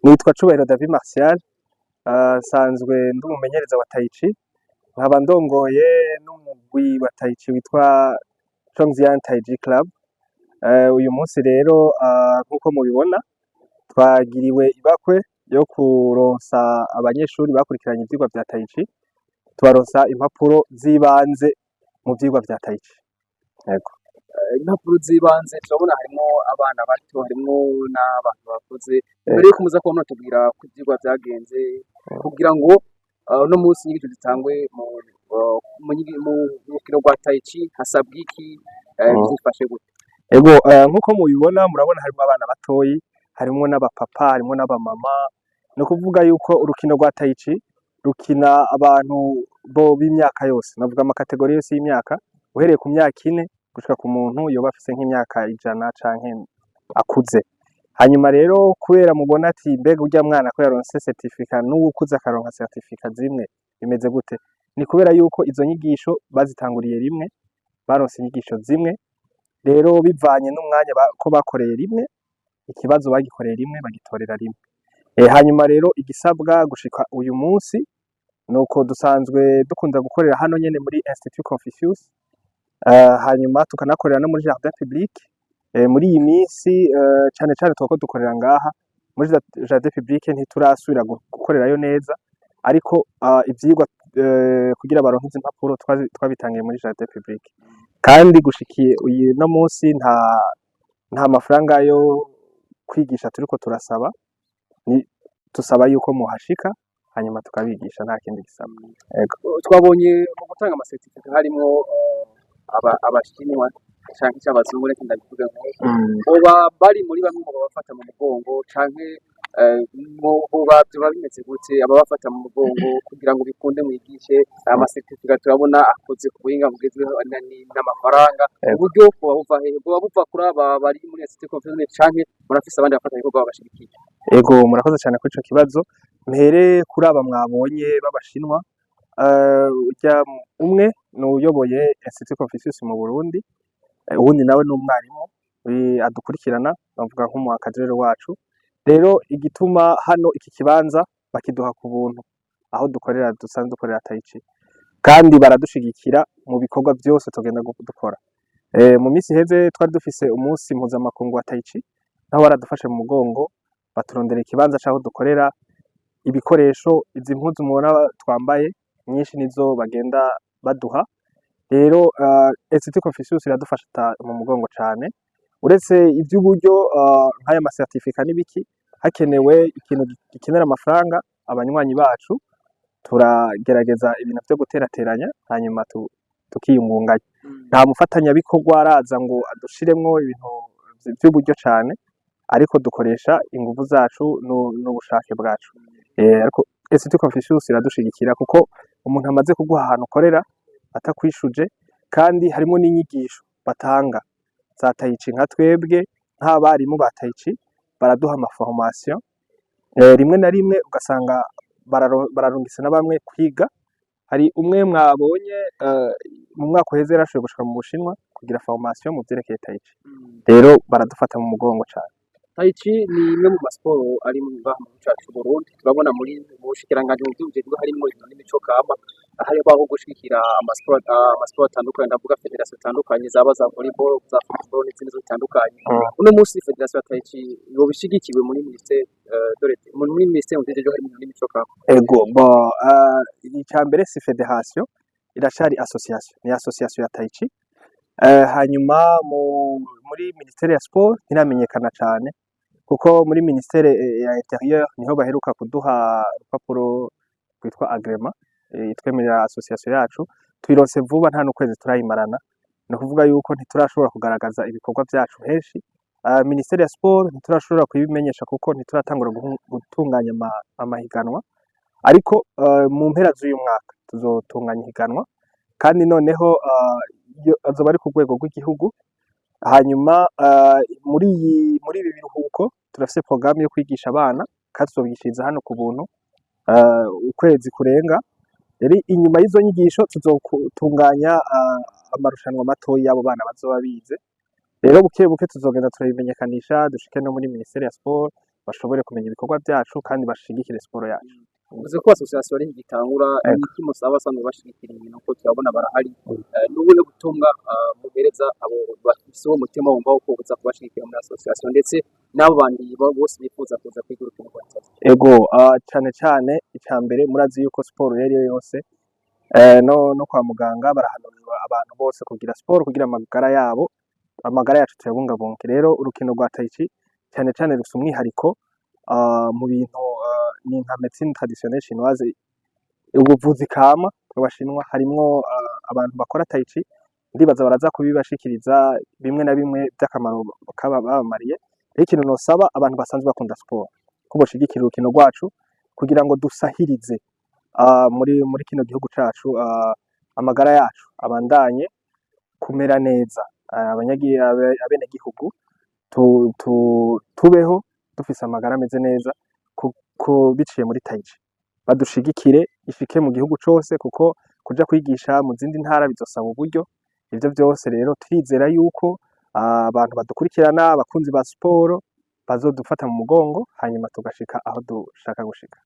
Nitwa Cubahiro David Martial, nsanzwe ndi umumenyereza wa Tai Chi, nkaba ndongoye n'umugwi wa Tai Chi witwa Chongxian Tai Chi Club. Uyu munsi rero, nkuko mubibona, twagiriwe ibakwe yo kuronsa abanyeshuri bakurikiranye ivyigwa vya Tai Chi, tubaronsa impapuro z'ibanze mu vyigwa vya Tai Chi. Yego. Impapuro z'ibanze, turabona harimwo abana bato, harimwo n'abantu bakuze. Mbere yuko muza kuba muratubwira uko ivyigwa vyagenze, kugira ngo uno munsi inyigisho zitangwe mu rukino rwa Tai Chi, hasabwa iki? Vyifashe gute? Ego, nkuko mubibona, murabona harimwo abana batoyi, harimwo n'abapapa, harimwo n'abamama. Ni ukuvuga yuko urukino rwa Tai Chi rukina abantu bo b'imyaka yose, navuga ama catégories yose y'imyaka, uhereye ku myaka 4 gushika ku muntu yoba afise nk'imyaka 100 canke akuze. Hanyuma rero, kubera mubona ati mbega urya mwana ko yaronse certificat n'uwukuze akaronka certificat zimwe, bimeze gute? Ni kubera yuko izo nyigisho bazitanguriye rimwe, baronse inyigisho zimwe. Rero bivanye n'umwanya ko bakoreye rimwe, ikibazo bagikoreye rimwe, bagitorera rimwe. Hanyuma rero igisabwa gushika uyu munsi nuko dusanzwe dukunda gukorera hano nyene muri Institut Confucius, hanyuma tukanakorera no muri jardin public. Muri iyi minsi, cane cane turiko dukorera ngaha muri jardin public, ntiturasubira gukorerayo neza, ariko ivyigwa kugira baronke izi mpapuro twabitangiye muri jardin public. Kandi gushikiye uyu no munsi nta mafaranga yo kwigisha turiko turasaba, ni tusaba yuko muhashika hanyuma tukabigisha, nta kindi gisabwa. Ego. Twabonye mu gutanga ama certificats harimwo abashinwa canke abazungu, reka ndabivuge nk'uko boba bari muri bamwe mu babafata mu mugongo, canke boba vyoba bimeze gute, ababafata mu mugongo kugira ngo bikunde mwigishe aya ma certificats? Turabona akoze ku buhinga bugezweho n'amafaranga. Uburyo bwoba buva hehe? Bwoba buva kuri aba bari muri Institut Confucius, canke murafise abandi bafatanyabikorwa babashigikiye? Ego, murakoze cyane kuri ico kibazo. Mpere kuri aba mwabonye b'Abashinwa. Urya umwe ni uyoboye Institut Confucius mu Burundi, uwundi nawe ni umwarimu adukurikirana, bavuga nk'umu encadreur wacu. Rero igituma hano iki kibanza bakiduha ku buntu, aho dukorera, dusanzwe dukorera Tai Chi, kandi baradushigikira mu bikorwa byose tugenda dukora. Mu minsi iheze twari dufise umunsi mpuzamakungu wa Tai Chi, naho baradufashe mu mugongo, baturondera ikibanza c'aho dukorera, ibikoresho. Izi mpuzu mubona twambaye nyinshi nizo bagenda baduha. Rero Institut Confucius iradufasha mu mugongo cane. Uretse ivy'uburyo, nk'aya ma certificats n'ibiki, hakenewe ikintu gikenera amafaranga, abanywanyi bacu turagerageza ibintu vyo guterateranya, hanyuma tukiyungunganya. Nta mufatanyabikorwa araza ngo adushiremwo ibintu vy'uburyo cane, ariko dukoresha inguvu zacu n'ubushake bwacu. Ariko Institut Confucius iradushigikira, kuko umuntu amaze kuguha ahantu ukorera atakwishuje, kandi harimo n'inyigisho batanga za Tai Chi, nka twebwe nk'abarimu ba Tai Chi baraduha ama formation. Rimwe na rimwe ugasanga bararungitse na bamwe kwiga. Hari umwe mwabonye, mu mwaka uheze yarashoboye gushika mu Bushinwa kugira formation mu vyerekeye Tai Chi. Rero baradufata mu mugongo cane. Tai Chi ni imwe mu masiporo ari mu ngaha mu gihugu cacu c'Uburundi. Turabona muri mu bushikiranganji mu vy'ubujejwe harimwo inkino n'imico kama, hariho gushigikira amasiporo atandukanye, ndavuga fédération zitandukanye, zaba za volleyball, za football n'izindi zitandukanye. Uno munsi fédération ya Tai Chi yoba ishigikiwe muri ministère muri ministère mu vy'ubujejwe harimwo inkino n'imico kama? Ego, bon, icya mbere si fédération, iracari association, ni association ya Tai Chi. Hanyuma muri ministère ya sport ntiramenyekana cane, kuko muri ministère ya intérieur niho baheruka kuduha urupapuro rwitwa agrément, itwemerera association yacu. Tuyironse vuba, nta n'ukwezi turayimarana. Ni ukuvuga yuko ntiturashobora kugaragaza ibikorwa vyacu henshi. Ministère ya sport ntiturashobora kubimenyesha, kuko ntituratangura gutunganya amahiganwa. Ariko mu mpera z'uyu mwaka tuzotunganya ihiganwa, kandi noneho azoba ari ku rwego rw'igihugu. Hanyuma muri ibi biruhuko turafise programme yo kwigisha abana, kandi tuzobigishiriza hano ku buntu ukwezi kurenga. Rero inyuma y'izo nyigisho tuzotunganya amarushanwa matoyi y'abo bana bazoba bize. Rero buke buke tuzogenda turabimenyekanisha, dushike no muri ministère ya sport. bashobore kumenya ibikorwa vyacu kandi bashigikire siporo yacu. Uvuze ko association ari igitangura. Ego. Ni iki musaba abasanzwe bashigikira inkino, ko turabona barahari? N'ubuhe butumwa muhereza abo bafise uwo mutima wumva wo kuza kubashigikira muri association, ndetse n'abo bandi bose bifuza kuza kwiga urukino rwa Tai Chi? Ego, cane cane ica mbere, murazi yuko siporo iyo ariyo yose, no kwa muganga barahanurira abantu bose kugira siporo kugira amagara yabo, amagara yacu tuyabungabunge. Rero urukino rwa Tai Chi cane cane rufise umwihariko mu bintu ni nka médecine traditionnelle chinoise, ubuvuzi kama bw'abashinwa. Harimwo abantu bakora Tai Chi, ndibaza baraza kubibashikiriza bimwe na bimwe vy'akamaro kaba babamariye. Rero ikintu nosaba abantu basanzwe bakunda siporo ko boshigikira urukino rwacu kugira ngo dusahirize muri kino gihugu cacu, amagara yacu abandanye kumera neza, abenegihugu tubeho dufise amagara ameze neza kuko biciye muri Tai Chi. Badushigikire ishike mu gihugu cose, kuko kuja kwigisha mu zindi ntara bizosaba uburyo. Ivyo vyose rero turizera yuko abantu badukurikirana, abakunzi ba siporo, bazodufata mu mugongo, hanyuma tugashika aho dushaka gushika.